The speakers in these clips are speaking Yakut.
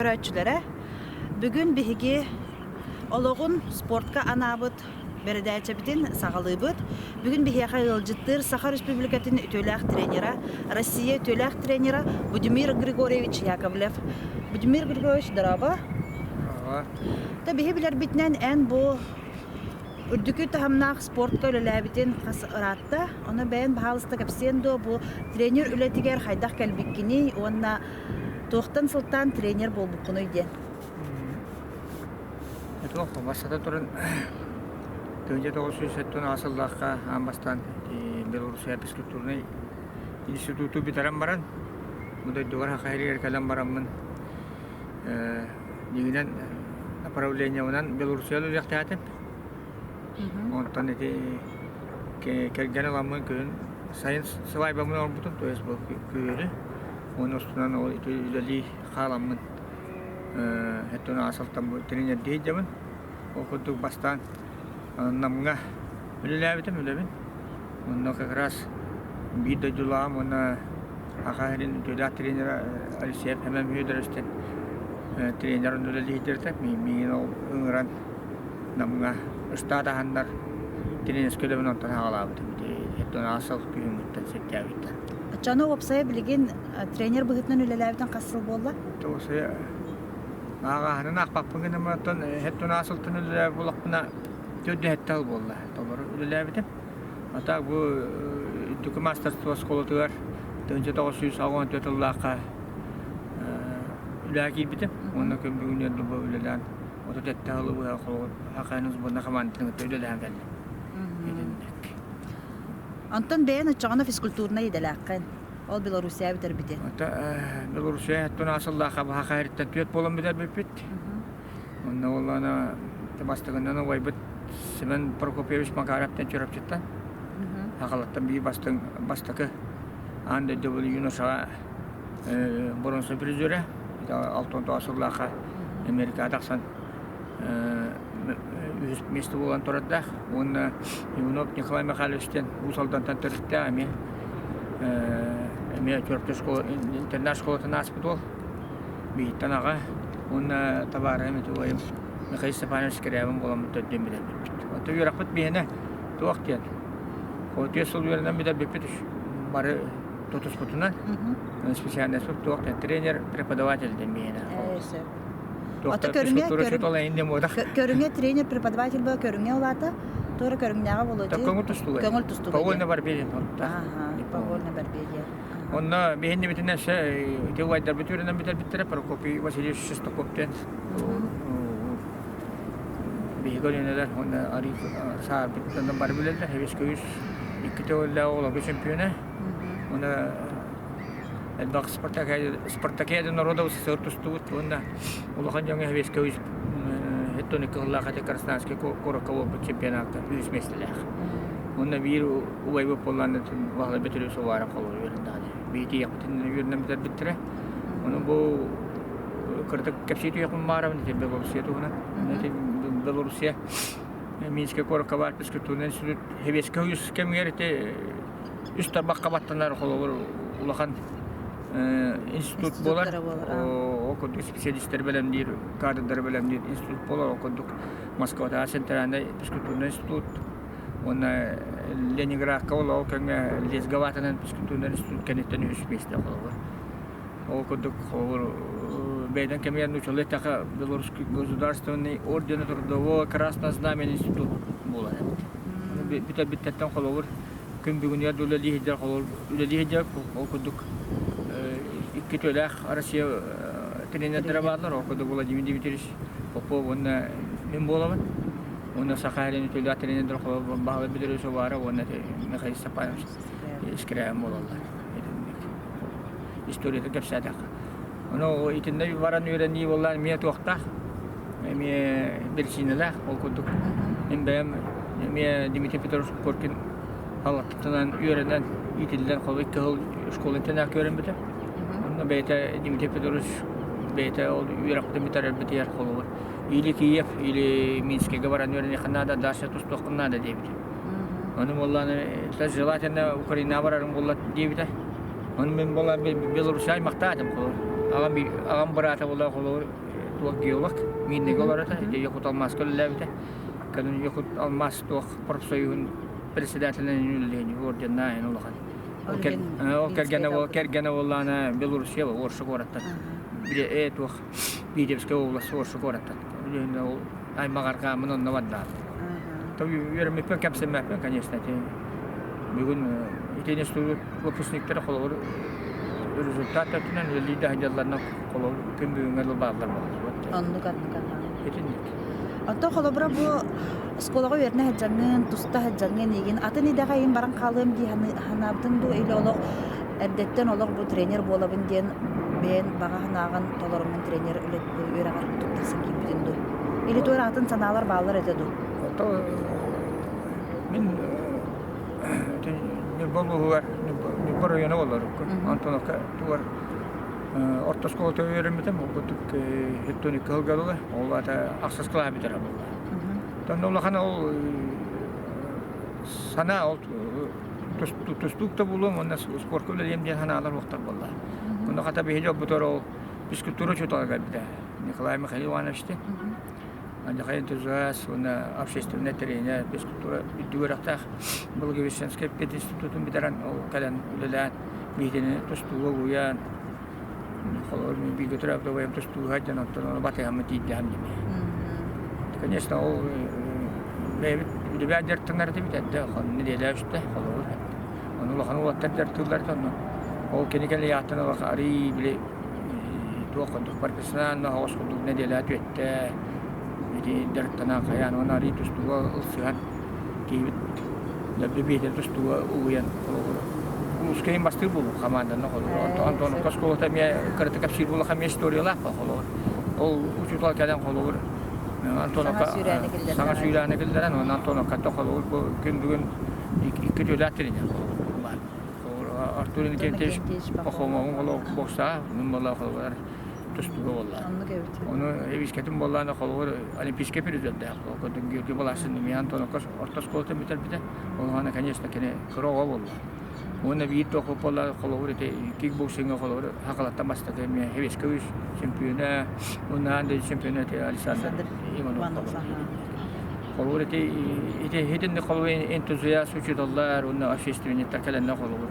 Көрөөччүлэрэ, бүгүн биһиги олоҕун спортка анаабыт бэрэдээчэбитин саҕалыыбыт. Бүгүн биһиэхэ ыалдьыттыыр Саха Республикатын үтүөлээх тренера, Россия үтүөлээх тренера Будимир Григорьевич Яковлев. Будимир Григорьевич, дорообо. Та биһи билэрбитинэн эн бу үрдүкү таһымнаах спортка үлэлээбитин хас ыраатта. Ону бэйэн баһаалыста кэпсиэн дуо бу тренер үлэтигэр хайдах кэлбиккиний уонна Туохтан сылтаан тренер буолбуккунуй диэн? Туох бастата туран 1970 сыллаахха аан бастаан Белоруссия физкультурнай институту бүтэрэн баран бу дойдугар Саха сиригэр кэлэн бараммын дьиҥинэн направлениебынан Белоруссия үлэлиэхтээтим. Онтон ити кэргэн ыламмын күһүн сайын свадьбамын оҥорбутум, то есть бу күһүөрү. Уонна устунан ол ити үлэлии хааламмын эттон аасалтан бу тренердии сылдьабын. Ол курдук бастаан Намҥа үлэлээбитим үлэбин. Онно как раз биир дойдулааҕым уонна Саха сирин үтүөлээх тренера Алексеев Эмэн Федоровичтан тренер онно үлэлии сылдьар Миигин ол ыҥыран Намҥа ыстаат аһаннар тренерскэй үлэбин онтон саҕалаабытым. Ити сыл күһүҥҥүттэн сентябрьтан. Оччону уопсайа билигин тренер быһыытынан үлэлээбитин хас сыл буолла? Уопсайа ааҕааһынын аахпаппын гынан оттон хэттэн сылтан үлэлээбит буоллахпына төрдүһэттэ сыл буолла толору үлэлээбитим. А так бу үрдүкү мастерство оскуолатыгар 1994 тыллаахха үлэҕэ киирбитим. Уонна күн бүгүн бу үлэлээн 37 сылы быһа Хахайын сборная хамаандатын кытта үлэлэһэн кэллим. Итинник. Онтон бэйэн оччоҕуна физкультурнай идэлээххин. Ол Белоруссия бүтэрбити. Белоруссия оттон сыллаахха Саха сириттэн түөрт буолан бүтэрбиппит. Онно буоллаҕына бастакынан убайбыт Семен Прокопьевич Макаровтан Чурапчыттан Сахалаттан биир бастыҥ бастакы аан дойду юношаҕа боруонса призерэ 69 сыллаахха Америкаҕа тахсан үһүс миэстэ буолан турардаах уонна Иванов Николай Михайлович диэн Уус Алдантан төрүттээх эмиэ эмиэ Чурапчы школа интернат школатын ааспыт уол биһиттэн аҕа уонна табаарыһым ити убайым Михаил Степанович Скрябин буоламмыт төрдүөн бүтэрбиппит. Оттон үөрэхпит биһиэнэ туох диэн отуйа сыл үөрэнэн бүтэрбиппит бары тутуспутунан специальность туох диэн тренер преподаватель диэн биһиэнэ. Ото көрүҥэ көрүҥэ тренер преподаватель буола көрүҥэ улаата туора көрүҥнээҕэ буолуо дии. Көҥүл тустууга. Көҥүл тустууга. Погольна борьбе диэн Погольна борьбе диэн. Онно биһиннибитинэн өссө ити убайдарбыт үөрэнэн бүтэрбиттэрэ Прокопий Васильевич Шестаков диэн биһиги көлүөнэлэр уонна арыы саарбыттан бары билэллэр Сэбиэскэй үс икки төгүллээх оҕолорго чемпиона уонна элбэх спартакиада народа СССР тустубут уонна улахан дьоҥҥо Сэбиэскэй үс 12 сыллаах этэ Красноярскай куоракка буолбут чемпионатка үһүс миэстэлээх. Уонна биир убайбыт буоллаан Баһылай Бөтүрүөс убаара холобур үөрэннэҕинэ биитийэхпитин үөрэнэн бүтэрбиттэрэ. Ону бу кыратык кэпсии түһүөхпүн баарабын ити Белоруссия туһунан. Ити Белоруссия Минскэй куоракка баар физкультурный институт Сэбиэскэй Союз кэмигэр ити үс тарбахха баттанар холобур улахан институт буолар. Ол курдук специалистары бэлэмниир, кадрдары бэлэмниир институт буолар. Ол курдук Москватааҕы центральный физкультурный институт уонна Ленинградка ол ол кэмҥэ Лесговатынан физкультурный институт кэнниттэн үһүс миэстэ холобур. Ол курдук холобур бэйдэн кэмигэр нууччалыы эттэххэ Белорусский государственный ордена трудового Красного Знамени институт буолар эбит. Бүтэрбиттэртэн холобур күн бүгүнүгэр да үлэлии сылдьар холобур үлэлии сылдьар ол курдук икки төлөөх Россия тренердэрэ бааллар ол курдук Владимир Дмитриевич Попов уонна мин буолабын уонна Саха сирин үтүөлээх тренердэр холобур Баһылай Петрович Уваров уонна Михаил Степанович Скрябин буолаллар историятын кэпсээтэххэ ону итиннэ баран үөрэнии буоллаан эмиэ туохтаах эмиэ биричиинэлээх ол курдук мин бэйэм эмиэ Дмитрий Петрович Коркин халаттынан үөрэнэн иитиллэн холобур икки сыл школа интернакка үөрэммитим онно бэйэтэ Дмитрий Петрович бэйэтэ ол үөрэхпитин бүтэрэрбитигэр холобур или Киев или Минскэйгэ баран үөрэниэххэ наада дальше тустуоххун наада диэбитэ ону буоллаҕына желательно Украинаҕа барарым буолла диэбитэ ону мин буолла Белоруссия аймахтаатым холобур. Аҕам аҕам быраата буолла холобур туох геолог Миирнэйгэ олорор этэ. Ити Якут алмааска үлэлээбитэ. Кэлин Якут алмаас туох профсоюһун председателинэн үлэлээн орденнаан улахан. Ол кэргэнэ ол кэргэнэ буоллаана Белоруссия Орша куораттан. Э туох Витебская область Орша куораттан. Ол аймаҕаргааммын онно бардаат. Үөрэммиппин кэмсэммэппин, конечно, ити бүгүн ити институт выпускниктара холобур результат өттүнэн үлэлии да сылдьалларынан холобур күн бүгүҥҥэ дылы бааллар буолла. Оннук оннук Итинник. Оттон холобура бу оскуолаҕа үөрэнэ сылдьаҥҥын, туста сылдьаҥҥын игин атын идэҕэ иин баран хаалыам дии санаабытыҥ дуу или олох эрдэттэн олох бу тренер буолабын диэн бэйэн баҕа санааҕын толоруммун тренер үөрэҕэр туттарсан киирбитин дуу? Или туора атын санаалар бааллар этэ дуу? Мин Ньурба улууһугар Ньурба района буолар Антоновка тугар орто оскуолата үөрэммитим ол курдук хеттоникка сылга ол аата ахсыс кылааһы бүтэрэ буолла. Онно улахан ол санаа ол тустуук да буолуом уонна спорка үлэлиэм диэн санаалар уохтар буолла. Онно хата биһиги дьолбутугар ол физкультура учуутала кэлбитэ Николай Михаил Ивановичтыын. Аньахай энтузиаст уонна общественнай тренер физкультура үрдүк үөрэхтээх Благовещенскай пединститутун бүтэрэн ол кэлэн үлэлээн биһигини тустууга угуйан холобур мин бииргэ төрөөбүт убайым тустууга диэн оттон ону батыһаммын тиийдэһим дии. Конечно, ол бэйэбит үлэбээн дьарыктанар этибит эрдэ нэдиэлэ үстэ холобур. Ону улахан уолаттар дьарыктыыллар онно ол кини кэлиэҕиттэн ыла арыый били туох курдук профессионально оҕус курдук нэдиэлэ түөттэ ити дьарыктанан хайаан уонна арыый тустууга ылсыһан киһибит лэбби биэтин тустууга угуйан холобур улууска иһин бастыыр буолуох хамаанданы холобур Антоновка оскуолата эмиэ кыратык кэпсиир буоллахха эмиэ историялаах холобур ол учуутал кэлэн холобур Антоновка саҥа сүүрээни киллэрэн уонна Антоновкаттан холобур бу күн бүгүн икки түүлээх тренер Артур Иннокентьевич Пахомовын холобур боксаҕа мин буолла холобур тустууга буолла. Ону эбискэтин буоллаана холобур олимпийскай призердээх курдук Георгий Балашин эмиэ Антоновка орто оскуолатын бүтэрбитэ. Ол конечно кини кыра оҕо буолла. Уонна биир туох буолла холобур ити кикбоксиҥҥа холобур Хакалаттан бастакы эмиэ Хевеска үс чемпиона уонна аан дойду чемпиона ити Александр Иванов холобур ити ити итинник холобур энтузиаст учууталлар уонна общественниктар кэлэннэр холобур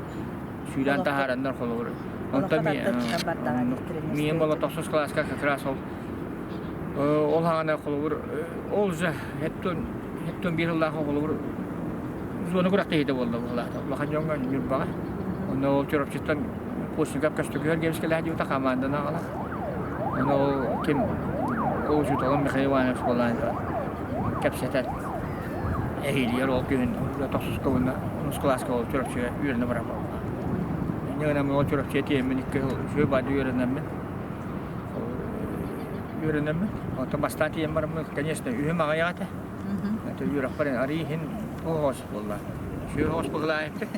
сүүрэн таһаараннар холобур онтон миин буола тохсус кылааска как раз ол ол хаҕана холобур ол же хеттон хеттон биир сыллаах холобур зона күрэхтэһиитэ буолла буолаата улахан дьоҥҥо Ньурбаҕа онно ол Чурапчыттан Постников көстөкүөр гемскэлээх диэбитэ хамаанданы аҕалар ону ол ким ол учууталым Михаил Иванович буолаан кэпсэтэр эһиилигэр ол күһүн тохсуска уонна онус кылааска ол Чурапчыга үөрэнэ барар буолла. Инньэ гынан ол Чурапчыга тиийэммин икки сыл үчүгэй баады үөрэнэммин үөрэнэммин оттон бастаан тиийэн бараммын конечно үһүм аҕыйах этэ это үөрэхпэр арыый иһин туох буолла үчүгэй оҕус быһылаайыппыт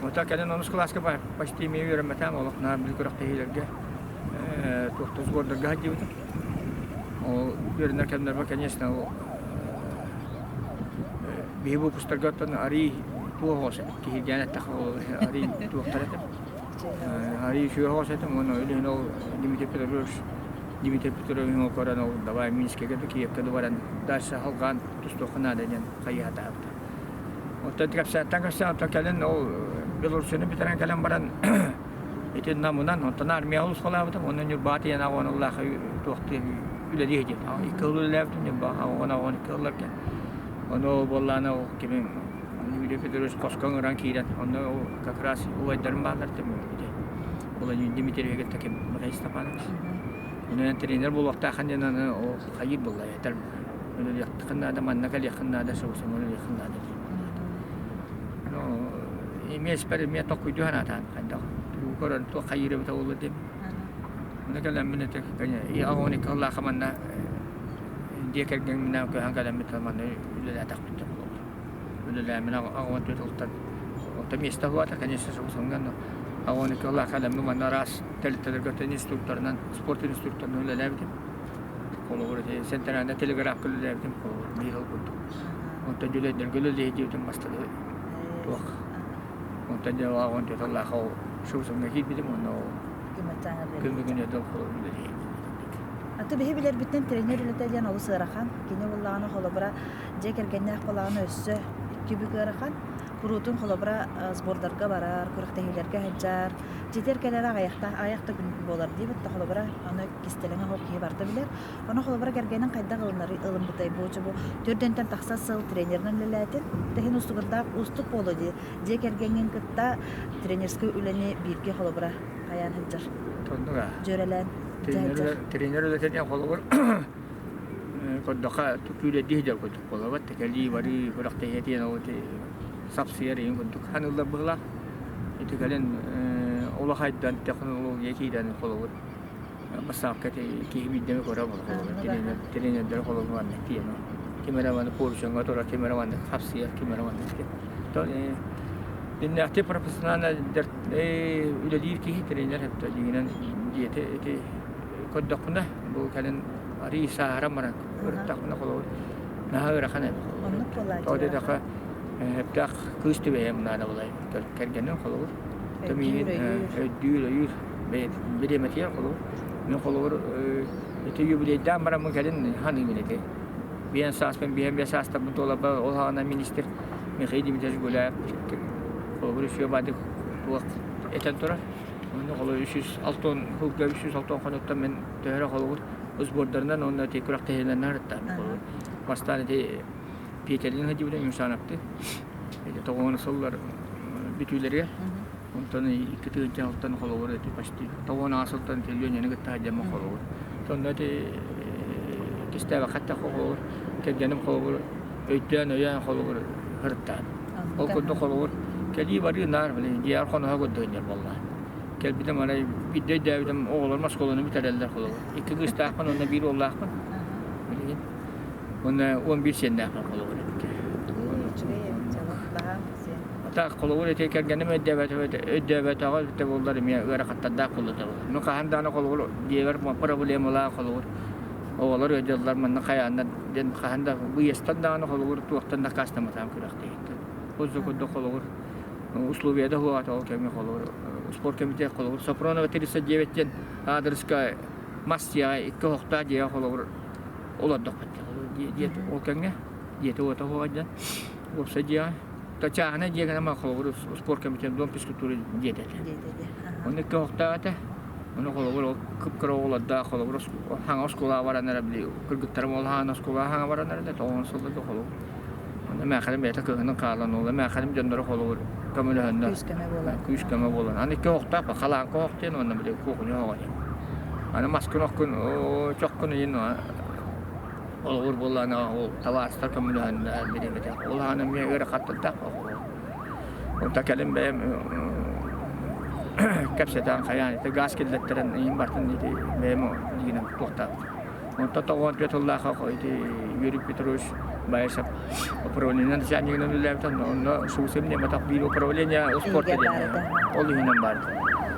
оттон кэлин онус кылааска почти эмиэ үөрэммэтэм олох наар били күрэхтэһиилэргэ туохта сбордарга сылдьыбытым Ол үөрэнэр кэмнэрбэр, конечно, ол биһи выпустарга оттон арый туох оҕус этим, киһиргээн эттэххэ ол арый туохтар этим. Арый үчүгэй оҕус этим, уонна үлүһүн ол Дмитрий Петрович Дмитрий Петрович ол көрөн ол давай Минскэгэ да Киевкэ да баран дальше халҕаан тустуохха наада диэн хайыһатаабыта. Оттон кэпсээттэн кэпсээн оттон кэлин ол Белоруссияны бүтэрэн кэлэн баран Ити Намынан, онтон армияҕа ускалаабытым, уонна Ньурбаҕа тиийэн аҕыан туохтуу үлэлии сылдьыбытым. Икки сыл үлэлээбитим Ньурбаҕа, аҕыан икки сылларга. Ону ол буоллаҕына ол кимим Юрий Петрович хоско ыҥыран киирэн, онно ол как раз убайдарым бааллар ити Владимир Дмитриевич таким Михаил Степанович. Онон тренер буолуохтаахын диэн аны ол хайыыр буолла этэр үлэлиэххин наада, манна кэлиэххин наада, субусуҥҥа үлэлиэххин наада диэн. Эмиэ испэр эмиэ толкуйдуу санаатаан хайдах тугу көрөн туох хайыыр эбитэ буолла диэн. Онно кэлэммин этэ 12 сыллаахха манна дьиэ кэргэмминээн көһөн кэлэммит манна үлэлээтэхпит да буолуо. Үлэлээммин 64 сылтан онто миэстэ буолата, конечно, сылган 12 сыллаахха кэлэммин манна араас тэрилтэлэргэ инструкторынан, спорт инструкторынан үлэлээбитим. Холобур, ити Сентэрэнэ телеграфка үлэлээбитим, холобур, биир сыл курдук. Онтон дьүлэйдэргэ үлэлии диэбитим бастакы туох. Онтон дьэ 14 сыллаах ол шубусумҥа киирбитим уонна ол. Күн баччааҥҥа Күн бүгүн өдөл холобур үлэлиир. Аты биһи билэрбиттэн тренер үлэтэ диэн олус ыарахан. Кини буоллаҕына холобура дьиэ кэргэннээх буоллаҕына өссө икки бүк ыарахан. Куруутун холобура сбордарга барар, күрэхтэһиилэргэ сылдьар. Дьиэтигэр кэлэрэ аҕыйахтаах аҕыйах да күн буолар диэбит да холобура аны кистэлэҥэ оһох киһи барыта билэр. Ону холобура кэргэнин хайдах ылынары ылыммытай бу бу төрдөнтөн тахса сыл тренеринэн үлэлээтин. Тэһин устугурдаах уустук буолуо дии. Дьиэ кэргэҥҥин кытта тренерскэй үлэни бииргэ холобура хайаан сылдьар. Тоннуга. Дьүөрэлээн Тренер, тренер үлэтэ диэн холобур көрдөххө күүлэйдии сылдьар курдук буолабат кэлии барыы күрэхтэһии диэн ол сапсыйар иһин курдук ханыллар быһыылаах ити кэлин улахайдан технология киирэн холобур бассаапка киһи биирдэми көрө буолар тренер тренердэр холобур маннык тиийэн ким эрэ маны поручеҥҥа турар ким эрэ маннык хапсыйар ким эрэ маннык Дьиҥнээхтик профессионально үлэлиир киһи тренер эптэ дьиҥинэн дьиэтэ ити көрдөхпүнэ бу кэлин арыый сааһыран баран ырыттахпына холобур наһаа ыарахан эбит Оннук буолааччы тоҕо диэтэххэ эптээх кыыс түбэһиэм наада буолай кэргэним холобур то миигин өйдүүр өйүүр бириэмэтигэр холобур мин холобур ити юбилейдаан бараммын кэлин ханыыбын ити биэн сааспын биэн биэс саастарбын туоларбар ол саҕана министр Михаил Дмитриевич Гуляев холобур үчүгэй баадык туох этэн турар. Онно холобур 360 сылга 360 хонуктан мен төһөрө холобур сбордарынан уонна ити күрэхтэһиилэринэн арыттаан холобур бастаан ити Петерлин сылдьыбытым Юмшановты ити тоҕуон сыллар бүтүүлэригэр Онтон икки тыһыынча алтан холобур ити почти тоҕуон аҕыс сылтан Леняны кытта сылдьаммын холобур. Сонно ити кистээбэххэ холобур кэргэним холобур өйдөөн өйөөн холобур ырыттаан. Ол курдук холобур кэлии барыы наар били дьиэҕэр хоноһо көрдөөннөр буолла. Кэлбитим арай биирдэ өйдөөбүтүм оҕолорум оскуоланы бүтэрэллэр холобур. Икки кыыстаахпын уонна биир уоллаахпын. Билигин. Уонна 11 сиэннээхпин холобур эбит. Үчүгэй эбит дьоло. Баһаам сиэн. Так, холобур ити кэргэним өйдөөбөтөҕө эбитэ буоллар эмиэ ыарахаттардаах буолуо Ну хаһан даҕаны холобур дьиэбэр проблемалаах холобур оҕолор ыалдьаллар манна хайааннар диэн хаһан да выездтан даҕаны холобур туохтан да аккаастамматаҕым күрэхтэһииттэн. Ол да курдук холобур условията суоҕа ол кэмҥэ холобур спорт комитет холобур Сопронова 39 диэн аадырыска мас дьиэҕэ икки оһохтоох дьиэҕэ холобур олордохпут ол кэмҥэ дьиэтэ уота суоҕа диэн уопсай дьиэҕэ чааһынай дьиэ гынан холобур спорт комитет дом физкультуры дьиэтэ этэ. Онно икки оһохтоох этэ. Ону холобур ол кып-кыра оҕолордоох холобур хаҥа оскуолаҕа баран эрэ били кыргыттарым ол хаҥа оскуолаҕа хаҥа баран эрэ тоҕуон сылларга холобур. Онно эмээххиним бэйэтэ кыһынын хаалан ол эмээххиним дьонноро холобур көмөлөһөннөр. Күүс-көмө буолан. Күүс-көмө буолан. Аны икки оһохтоох халааҥка оһох диэн уонна били куукуна оһоҕо диэн. Аны маскын охкун чохкун ыйын Холобур буоллаҕына ол табаарыстар көмөлөһөннөр бириэмэтэ. Ол аана эмиэ ыарахаттардаах Онто кэлин бэйэм кэпсэтэн хайаан ити газ киллэттэрэн иһин бартын ити бэйэм дигинэн туохтаабыт. Онто тоҕуон түөрт сыллаах ити Юрий Петрович Баишев управление начальнигынан үлэлээбит онно субсидия биир управление спорта диэн ол иһинэн баар.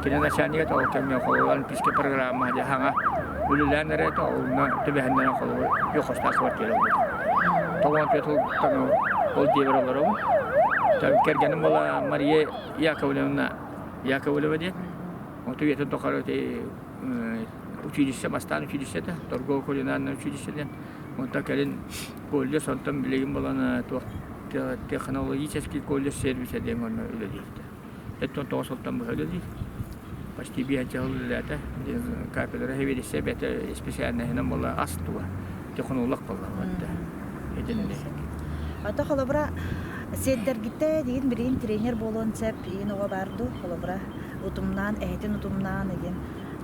Кини начальнига ол кэмҥэ холобур олимпийскай программа дьэ хаҥа үлэлээн эрэ онно түбэһиннэрэн холобур үөх-хостаах квартира ылбыт. Тоҕуон түөрт сылтан ол дьиэбэр олоробун. Кэргэним буола Мария Яковлевна Яковлева диэн. Оту үйэтин тухары училище, бастаан училище этэ, торгово-кулинарное училище диэн. Онтон кэлин колледж, онтон билигин буолан туох технологический колледж сервиса диэн онно үлэлиирдэ. Эттон тоҕус сылтан быһа үлэлиир. Почти биэһинчэ сыл үлэлээтэ. Кафедра сэбиэдиссэй бэйэтэ специальноһынан буолла ас туга технолог буолла итинник. Ата холобура сиэттэргиттэ диин билигин тренер буолуон сөп иин оҕо баар дуу холобура утумнаан эһэтин утумнаан игин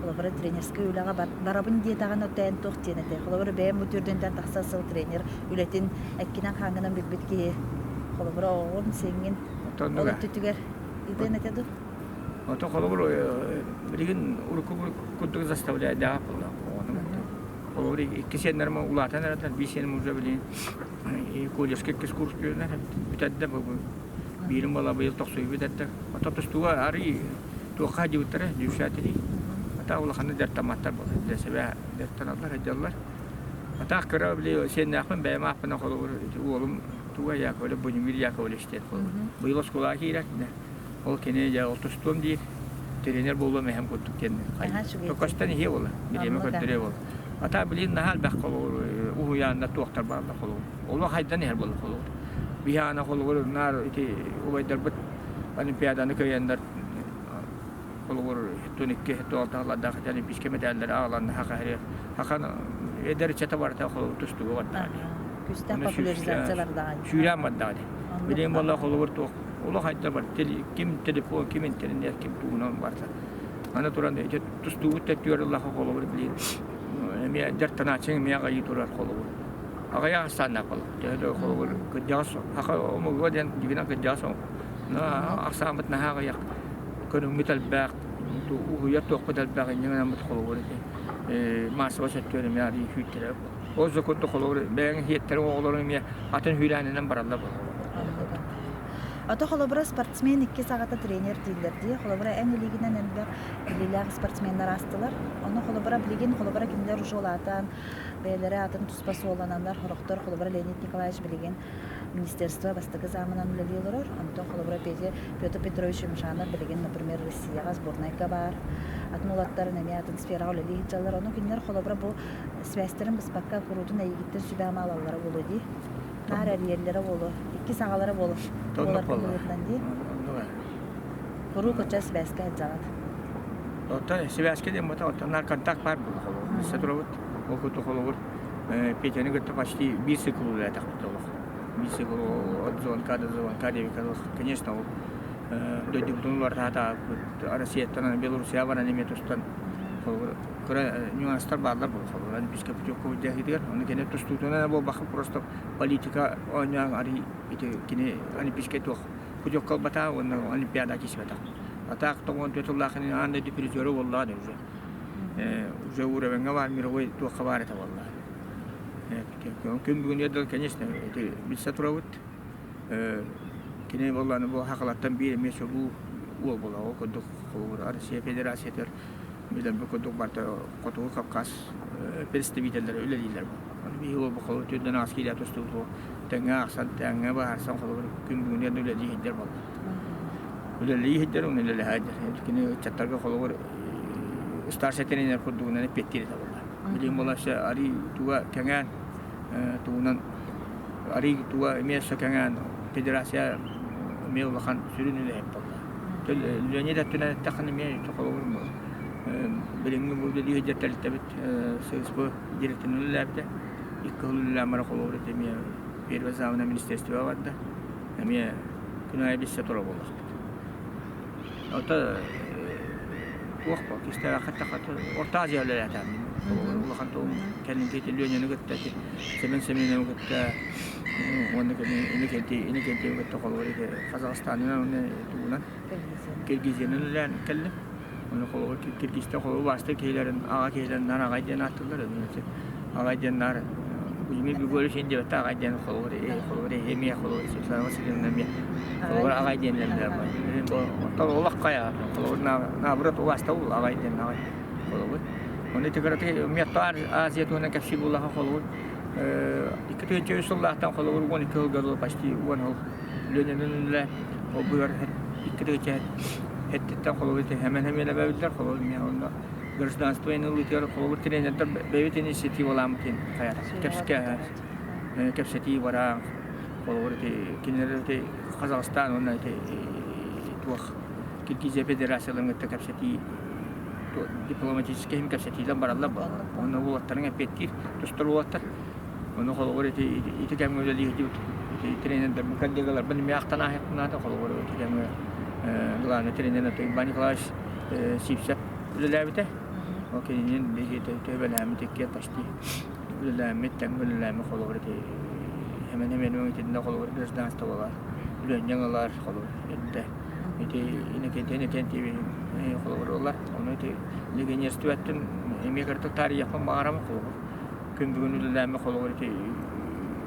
холобура тренерскэй үлэҕэ барабын диэтэҕин оттоон туох диэн этэ холобура бэйэм бу түрдүнтэн тахса сыл тренер үлэтин эккинэн-хааҥҥынан билбит киһи холобура оҕоҕун сиэҥҥин Ол өттүтүгэр ыытыан этэ дуу? Ото холобур билигин урукку курдук заставляйдаах буолла оҕону. Холобур икки сиэннэрим улаатан эрэллэр, биир сиэним уже билигин колледжка иккис курс үөрэнэр бүтэрдэ биирим буола быйыл тохсуйу бүтэрдэ. Ото тустууга арый туохха дьыбыттара дьүшээтили. Ата улаханнык дьарыктамматтар буолар. Для себя дьарыктаналлар, сылдьаллар. Атаах кыра били сиэннээхпин бэйэм ааппынан холобур уолум туга Яковлев, Будимир Яковлевич диэн холобур. Быйыл оскуолаҕа киирэр. Ол кини дьэ ол тустуом диир. Тренер буолуом эһэм курдук диэн Наһаа үчүгэй. Көстөн иһиэ буола, бириэмэ Оннук көрдөрүө буола. Ата билин наһаа элбэх холобур уһуйааннар туохтар бааллар холобур. Олох хайдан иһэр буолла холобур. Биһиэхэ холобур наар ити убайдарбыт олимпиаданы кыайаннар холобур 12 туолтаалардаах олимпийскай мэтээллэри аҕаланна хаха хахан эдэр ыччата барыта холобур тустууга бардаҕа Күүстээх популяризация бардаҕа. Сүүрээн бардаҕа дии. Билигин буолла холобур туох олох айда бар ким телефон, ким интернет, ким тугунан барда. Аны туран ити тустуубут төттүгэр ыллаха холобур билигин эмиэ дьарыктанааччыҥ эмиэ аҕайыы турар холобур. Аҕыйах ахсааннаах буолар. Төһө да холобур кырдьаҕас саха омуга диэн дьиҥинэн кырдьаҕас омук. Ахсааммыт наһаа аҕыйах. Көрүҥмүт элбэх, уһуйар туохпут элбэх инньэ гынаммыт холобур ити маассабай сөттүөр эмиэ арыый күүттэрэр. Ол да курдук холобур бэйэҥ иһиэттэриҥ оҕолоруҥ эмиэ атын сүүрээнинэн бараллар буолар. Ото холобура спортсмен икки саҕата тренер дииллэр дии. Холобура эн илиигинэн элбэх билиилээх спортсменнар аастылар. Ону холобура билигин холобура кинилэр уже улаатан бэйэлэрэ атын туспа суоллананнар сорохтор холобура Леонид Николаевич билигин министерство бастакы замынан үлэлии олорор. Онтон холобура Петя Петр Петрович Юмшанов билигин, например, Россияҕа сборнайга баар. Атын уолаттарын эмиэ атын сфераҕа үлэлии сылдьаллар. Ону кинилэр холобура бу связьтарын быспакка куруутун эйигиттэн сүбэ-ама ылаллара буолуо дии. Наар эрийэллэрэ буолуо. Иккис аҕалара буолуо. Тоннук Буолар буолла. быһыытынан дии. Оннук Куруук оччо сибээскэ сылдьаҕыт. Оттон сибээскэ диэн буолта, оттон наар контакт баар буолла холобур. Билсэ турабыт. Ол курдук холобур Петяны кытта почти биир цикл үлэлээтэхпит олох. Биир цикл от звонка до звонка диэбиккэ конечно ол дойдубутун уларытаатаабыт Россияттан Белоруссияҕа баран эмиэ тустан холобур кыра нюанстар бааллар буолла холобур олимпийскай путевка былдьаһыытыгар ону кини тустуутунан буолбакка просто политика оонньоон арый ити кини олимпийскай туох путевка ылбатаҕа уонна олимпиада киирсибэтэх. А так 94 сыллаах аан дойду призера буоллаҕа уже. Уже уровеҥҥа баар мировой туохха баар этэ буолла. Күн бүгүн дыл конечно ити билсэ турабыт. Кини буоллааны бу хахалаттан биир эмиэ чулуу уол буолла. Ол курдук холобур Россия Федерациятыгар билэрбит курдук барыта Хотугу Кавказ представителлэрэ үлэлииллэр. Аны биһиги уолбут холобур түрдэн аас киирэ тустубут тэҥҥэ аахсан, тэҥҥэ быһаарсан холобур күн бүгүнүгэр да үлэлии сылдьар буолла. Үлэлии сылдьар уонна үлэлэһэ сылдьар. Кини ыччаттарга холобур старший тренер курдугунан эппиэттиир этэ буолла. Билигин буолла өссө арыы туга кэҥээн тугунан арыы туга эмиэ өссө кэҥээн федерация эмиэ улахан сүрүн үлэһит буолла. Леонид өттүнэн эттэххинэ эмиэ холобур билиҥҥи бу үлэлии сылдьар тэрилтэбит ССП директорынан үлэлээбитэ. Икки сыл үлэлээн баран холобур ити эмиэ первое замына министерствоҕа барда. Эмиэ күн аайы билсэ турар буоллахпыт. Ото туох бо кистээххэ Орто Азия үлэлээтэ. Улахан тугум кэлин Ленины кытта Семен Семеновы кытта уонна Иннокентий Иннокентьевы кытта холобур Казахстанынан уонна тугунан Киргизиянан үлэлээн кэллим. Ону холобур киргизтэр холобур бастык киһилэрин аҕа киһилэрин наар аҕай диэн ааттыыллар. Аҕай диэн наар Кузьмин Григорьевич диэбэттэ аҕай диэн холобур холобур эмиэ холобур Светлана Васильевна эмиэ холобур аҕай диэннэр оттон олох хайа холобур наоборот убаастабыл аҕай диэн аҕай холобур Оны ити кыратык Миаттаар Азия туһунан кэпсиир буоллаха холобур 2003 сыллаахтан холобур 12 сылга дылы почти 10 сыл Ленинин үлэ олбугар 2 хэттиттэн холобур хэмэн хэмиэлэбэбиллэр холобур миэ онно гражданство ылыытыгар холобур тренердэр бэйэбит инициативалааммыт диэн хайата кэпсэтии кэпсэтии бараан холобур ити кинилэр ити Казахстан уонна ити туох Киргизия Федерацияларын кытта кэпсэтии дипломатическай иһин кэпсэтиилэр бараллар буолла. Онно уолаттарыҥ эппиэттиир тустар уолаттар. Ону холобур ити ити кэмҥэ үлэлии сылдьыбыт ити тренердэрбин коллегаларбын эмиэ ахтан ааһыахпын наада. Холобур ити кэмҥэ главный тренер Иван Николаевич Сивцев үлэлээбитэ. Ол кининин биһиги төбөлээммит иккиэн почти үлэлээммит тэҥҥэ үлэлээммит холобур ити хэмэн хэмэн итиннэ холобур гражданстволар үлэнньэҥ ылар холобур эрдэ ити Иннокентий Иннокентьевич холобур ылар ону ити легионерствоттан эмиэ кырдык таарыйыахпын баҕарабын холобур күн бүгүн үлэлээммит холобур ити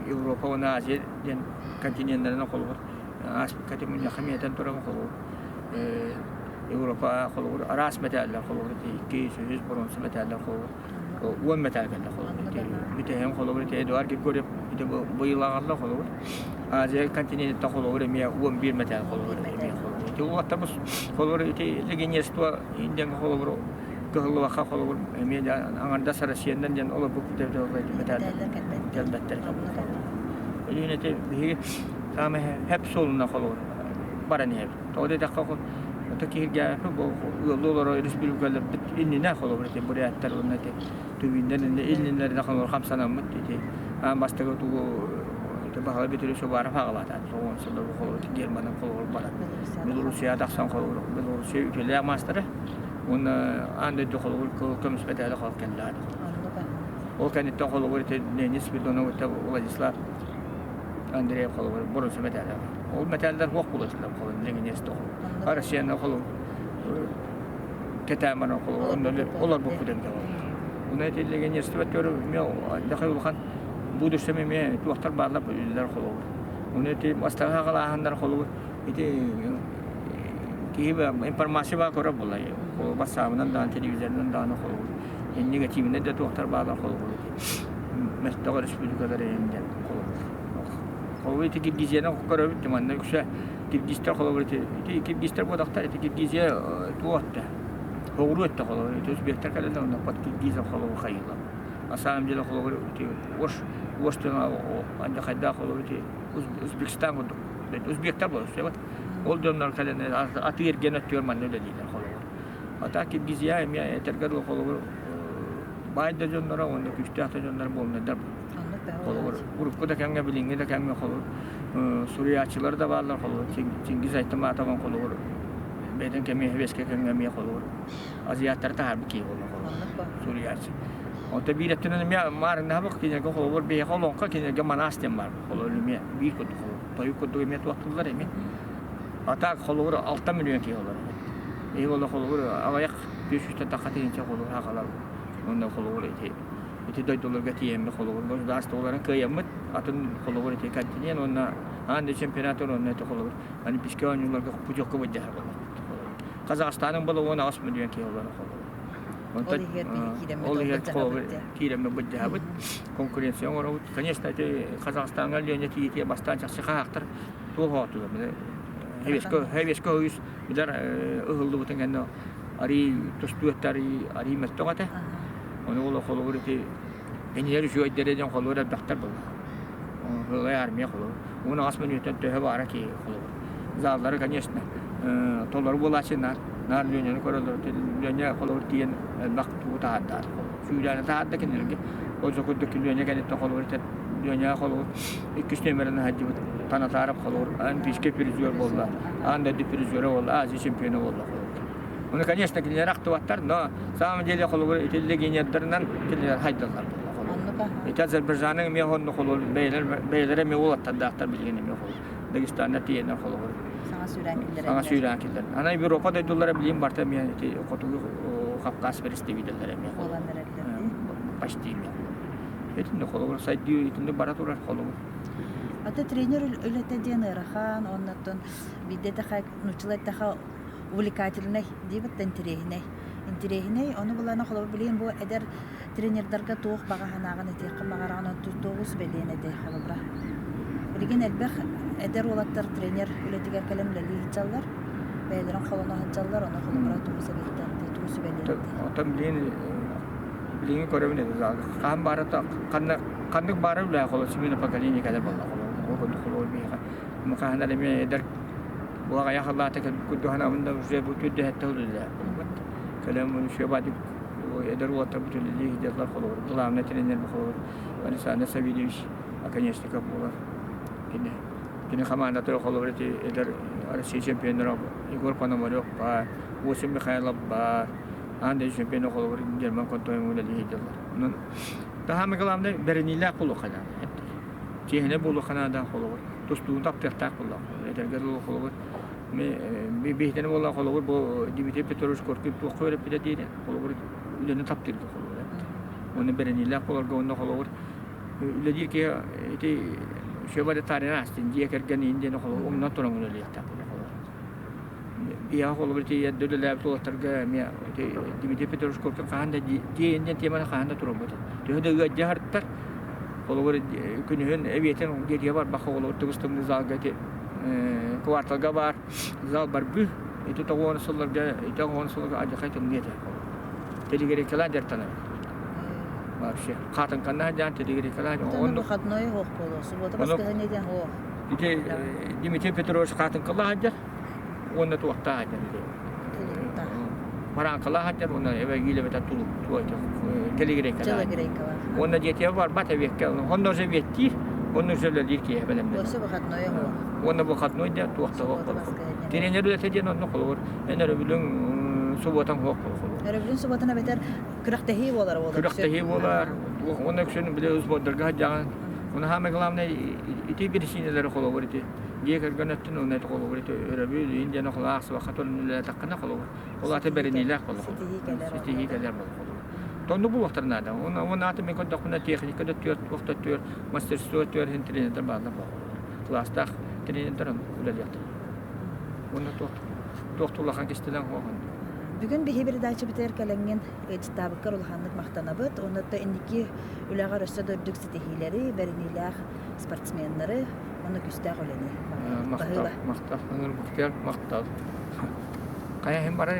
Европа уонна Азия диэн континеннарынан холобур ааспыкка ити мунньахха миэтэн турабын холобур Европа холобур араас мэтээллэр холобур ити 2 үс боруонса мэтээллэр холобур 10 мэтээл кэллэ холобур ити бүтэһин холобур ити Эдуард Григорьев ити быйыл аҕалла холобур Азия континенттан холобур эмиэ 11 мэтээл холобур эмиэ холобур. Ити уолаттарбыт холобур ити легионерство диэн холобур кыһыллыбакка холобур эмиэ аҥардас Россиянан диэн олорбут кэлбэттэр. Өлүүн ити биһиги саамай хэп суолуна холобур баран иһэбит. Тоҕо диэтэххэ ото киһиргээппит бу ыаллыы олорор республикаларбыт иннинэ холобур ити буряттар уонна ити түбүүннэр иннилэринэ холобур хамсанаммыт ити аан бастакы тугу ити Баһылай Петрович Уваров аҕалаата тоҕуон сыллар холобур Германын холобур баран Белоруссияҕа тахсан холобур Белоруссия үтүөлээх маастара уонна аан дойду холобур көмүс мэтээлэ холобур кэллэҕэ ол кэнниттэн холобур ити Леонид Спиридонов Владислав Андреев холобур боруонса мэтээлэ ол мэтээллэр суох буолуотулар холобур Ленинец Россияны холобур кэтээн баран холобур олорбуппут эбитэ Уна этиллигинньэстибэт көрө эмиэ дьахай улахан будущем эмиэ туохтар бааллар үлэлэр холобур. Уну ити бастакы хагалааһыннар холобур ити киһи информация баа көрөр буолла. Бассаабынан даҕаны телевизорынан даҕаны холобур. Негативнай да туохтар бааллар холобур ити. Мөлтөх республикалар диэн холобур. Холобур ити Киргизияны көрөбүт манна үксэ киргизтэр холобур ити киргизтэр буолахтар ити Киргизия туох Оҕуруо өттө холобур, ити узбектар кэлэллэр онно под киргизов холобур хайыылар. На самом деле холобур ити Ош, Ош диэн андьахайдаах холобур ити Узбекистан курдук. Узбектар буолар вот. Ол дьоннор кэлэн атыы эргиэн өттүгэр манна үлэлииллэр холобур. А так Киргизия эмиэ этэргэ дылы холобур баай да дьонноро уонна күүстээх да дьонноро буолунайдар. Холобур, урукку да кэмҥэ, билиҥҥи да кэмҥэ холобур суруйааччылар да бааллар холобур Чингиз Айтматовын холобур бэйэтин кэмиэ сэбиэскэй кэмҥэ эмиэ холобур азиаттары таһаарбыт киһи буолла холобур суруйааччы. Онто биир өттүнэн эмиэ маарыннаһабыт кинилэргэ холобур биһиэхэ олоҥхо кинилэргэ манаас диэн баар холобур эмиэ биир курдук холобур тойук курдук эмиэ туохтууллар эмиэ. А так холобур 6 миллион киһи олорор. Эһиги олох холобур аҕыйах 500 тахха тыһыынча холобур хаалар уонна холобур ити ити дойдуларга тиийэммит холобур государстволарын кыайаммыт атын холобур ити континент уонна аан дойду чемпионатын уонна ити холобур олимпийскай оонньууларга путевка былдьаһар буоллахпыт. Казахстаның была 18 миллион киһи олорор холобур. Ол иһигэр биһи Ол иһигэр холобур киирэммит киирэммит былдьаһабыт, конкуренция оҥоробут. Конечно, ити Казахстаҥҥа Леня тиийиитигэр бастаан чахчы хаһаахтар туох оҕотулар Хэвеско үс билэр ыһыллыбытын кэннэ арий тустуу өттө арий арий мөлтөх этэ. Ону ол холобур ити кинилэр үчүгэйдэрэ диэн холобур элбэхтэр буолла. Ылай армия холобур. 18 мүнүүттэн төһө баара киһи холобур. Заллары, конечно, толору буолааччы наар наар Леняны көрөллөр. Леня холобур тиийэн элбэх тугу таһаардаат. Сүүрээни таһаарда кинилэргэ. Ол курдук Леня кэнниттэн холобур Леня холобур иккис нүөмэрин сылдьыбыт Танатаров холобур олимпийский призер буолла, аан дойду призера буолла, Азия чемпиона буолла холобур. Ону, конечно, кинилэр ахтыбаттар, но на самом деле холобур ити легионердарынан кинилэр хайдаллар буолла холобур. Ити Азербайджаның эмиэ онно холобур бэйэлэр бэйэлэрэ эмиэ уолаттардаахтар билигин эмиэ холобур. Дагестанна тиийэннэр холобур. Саҥа сүүрээн киллэрэллэр. Саҥа сүүрээн киллэр. Ана Европа дойдулара билигин барыта эмиэ ити хотугу Кавказ представителлэрэ эмиэ холобур. Почти эмиэ. Итинник холобур сайдыы итинник бара турар холобур. Ата тренер үлэтэ диэн ыарахан, оннуттан биирдэ этэхэ, нууччалыы эттэхэ увлекательнай диэбит да интэриэһинэй. Интэриэһинэй, ону булана холобур билигин бу эдэр тренердарга туох баҕа санааҕын этиэххин баҕараҕын, онтун туоҕу сүбэлиэн этэй холобура. Билигин элбэх эдэр уолаттар тренер үлэтигэр кэлэн үлэлии сылдьаллар, бэйэлэрин холоно сылдьаллар, ону холобура тугу сэбиэттэн, тугу сүбэлиэн этэй? Оттон билигин билигин көрөбүн этэ хаһан баара ханна ханнык баара үлэ холо смена поколение кэлэр буолла холо ол курдук холо биһиэхэ хаһан эрэ эмиэ эдэр булагайа халлаата курдук ханабын да уже бу түрдэһэттэ үлэлээ кэлэн еще бадик эдэр уолаттар бу үлэлии сылдьаллар холобур главный тренер холобур Александр Савельевич Оконешников буолар кини кини командатыгар холобур ити эдэр Россия чемпионнара Егор Пономарев баар Осип Михайлов баар аан дойду чемпиона холобур Герман Контоев үлэлии сылдьаллар. Онон таһаамы главное бэриниилээх буолуохха наада. Чиэһинэй буолуохха наада холобур. Тустууну таптыахтаах буоллах. Этэргэ дылы холобур биһитэни буолла холобур бу Дмитрий Петрович Коркин туохха үөрэппитэ диир холобур үлэни таптыырга холобур. Уонна бэриниилээх буоларга уонна холобур үлэлиир киһи ити Сөбө да астын дьиэ кэргэн иин диэн холобур умнан туран үлэлиэхтээх холобур. Биһиэхэ холобур ити эрдэ үлэлээбит уолаттарга эмиэ ити Дмитрий Петрович Коркин хаһан да дьиэ диэн теманы хаһан да туруорбата. Төһө да ыалдьа сырыттар, холобур күнүһүн эбиэтин дьиэтигэр барбакка холобур тыбыс-тымныы залга ити Кварталга баар зал барбыы. Ити тоҕуон сылларга, ити оҕон сылларга адьахай тымныы этэ. Телегрекалаан дьарыктанар. Вообще. Хаатыҥканна сылдьан телегрекалаан. Онно выходной оһох буолуо. Суббота баскыһыны диэн оһох. Ити Дмитрий Петрович хаатыҥкалаах сылдьар уонна туохтаах сылдьар ити. Барааҥкалаах сылдьар уонна эбэ тулук телегрекалаах. Телегрекалаах. Уонна дьиэтигэр барбат эбиэккэ. Онно уже эбиэттиир, онно уже үлэлиир киһи бэлэмнэнэр. Өссө выходной оһох. Уонна выходной да туох да оһох Тренер үлэтэ диэн онно холобур эн өрөбүлүҥ субуотаҥ суох холобур. Өрөбүлүн субуотан эбэтэр күрэхтэһии буолар буолар. Күрэхтэһии буолар. Уонна үксүн били сбордарга сылдьаҕын. Уонна самое главное ити бирисиинэлэри холобур ити дьиэ кэргэн өттүн уонна ити холобур ити өрөбүл иин диэн холоох сыбахха турун үлэлээтэххинэ холобур. Ол аты бэриниилээх холобур. Ситиһии кэлэр. Ситиһии кэлэр холобур. Тонну булуохтар наада. Уонна аты мен көрдөхпүнэ техника да түөр, туох да түөр, мастерство түөр иһин тренердэр бааллар кылаастаах тренердэр үлэлиэхтэр. Уонна туох туох улахан кистэлэҥ хуохан. Бүгүн биһи передачабытыгар кэлэҥҥин ыалдьыттаабыккар улаханнык махтанабыт. Уонна инники үлэҕэр өссө да үрдүк ситиһиилэри, бэриниилээх спортсменнары уонна күүстээх үлэни. Махтал, махтал, махтал. Хайа иһин барар.